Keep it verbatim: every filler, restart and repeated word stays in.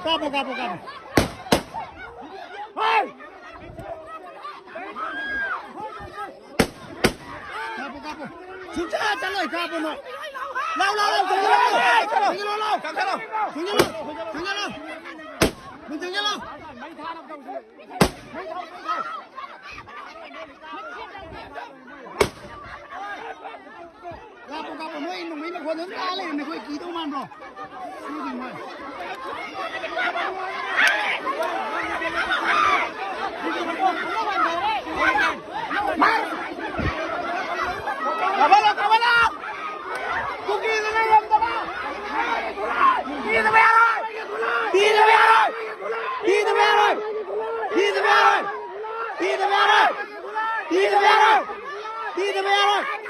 ꯀꯥꯞꯄꯣ, ꯀꯥꯞꯄꯣ, ꯀꯥꯞꯄꯣ꯫ ꯍꯣꯏ! ꯀꯥꯞꯄꯣ, ꯀꯥꯞꯄꯣ꯫ ꯁꯨꯡꯆꯠ ꯆꯠꯂꯣꯏ, ꯀꯥꯞꯄꯣ ꯅꯣꯏ꯫ ꯂꯥꯎ, ꯂꯥꯎ, ꯂꯥꯎ, ꯊꯤꯡꯖꯤꯜꯂꯣ, ꯂꯥꯎ, ꯊꯤꯡꯖꯤꯜꯂꯣ, ꯂꯥꯎ꯫ ꯊꯤꯡꯖꯤꯜꯂꯣ, ꯊꯤꯡꯖꯤꯜꯂꯣ꯫ ꯊꯤꯡꯖꯤꯜꯂꯣ꯫ ꯀꯥꯞꯄꯣ, ꯀꯥꯞꯄꯣ, ꯅꯣꯏ ꯅꯣꯡꯃꯩ ꯃꯈꯣꯟ ꯑꯗꯨꯝ ꯇꯥ ꯂꯩꯔꯦ, ꯅꯈꯣꯏ ꯀꯤꯗꯧ ꯃꯥꯟꯕ꯭ꯔꯣ? ꯁꯤꯗꯤ ꯃꯣꯏ꯫ ꯀꯥꯞꯍꯜꯂꯣ, ꯀꯥꯞꯍꯜꯂꯣ! ꯀꯨꯀꯤꯗꯨꯅ ꯉꯝꯗꯕ! ꯄꯤꯗꯕ ꯌꯥꯔꯣꯏ! ꯄꯤꯗꯕ ꯌꯥꯔꯣꯏ! ꯄꯤꯗꯕ ꯌꯥꯔꯣꯏ! ꯄꯤꯗꯕ ꯌꯥꯔꯣꯏ! ꯄꯤꯗꯕ ꯌꯥꯔꯣꯏ! ꯄꯤꯗꯕ ꯌꯥꯔꯣꯏ! ꯄꯤꯗꯕ ꯌꯥꯔꯣꯏ!